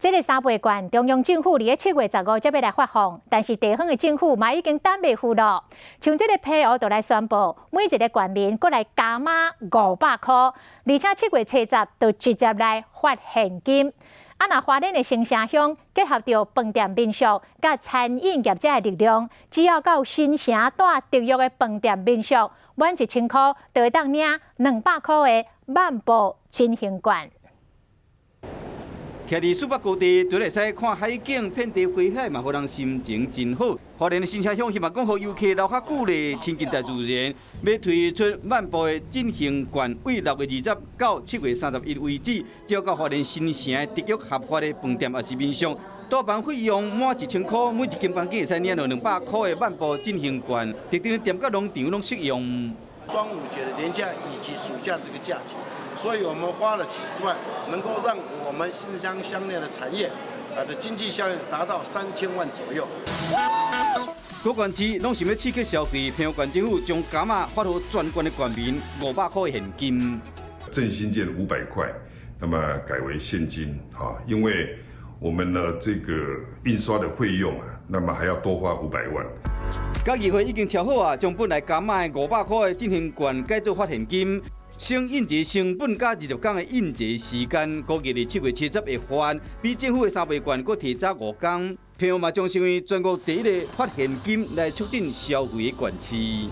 這个三倍券，中央政府佇咧7月15才欲來發放，但是地方的政府嘛已經等袂赴囉。像這个澎湖就來宣布，每一个縣民閣來加碼500箍，而且7月70就直接來發現金。啊，若花蓮的新城鄉結合著飯店民宿佮餐飲業者的力量，只要到新城蹛特約的飯店民宿，滿1000箍就會當領200箍的漫步振興券。徛佇四北高地，除了會使看海景、遍地花海，嘛予人心情真好。花蓮的新城鄉希望講予遊客留較久咧，親近大自然，欲推出漫步的振興券，對6月20到7月31為止，只要到花蓮新城的特約合法的飯店抑是民宿，住房費用滿1000箍，每一間房間會使領著200箍的漫步振興券，特定店佮農場攏適用。端午節的連假以及暑假這個假期，所以我們花了幾十萬，能夠讓我們新鄉鄉內的產業，啊的經濟效益達到3000萬左右。各縣市攏想欲刺激消費，澎湖縣政府將加碼發予全縣的縣民500塊現金。振興券500塊，那麼改為現金啊，因為我們呢這個印刷的費用啊，那麼還要多花500萬。嘉義會已經敲好啊，將本來加碼的500塊的振興券改做發現金，省印製成本佮20天的印製時間，估計佇7月70會發，比政府的三倍券閣提早5天。澎湖嘛將成為全國第一个發現金來促進消費的縣市。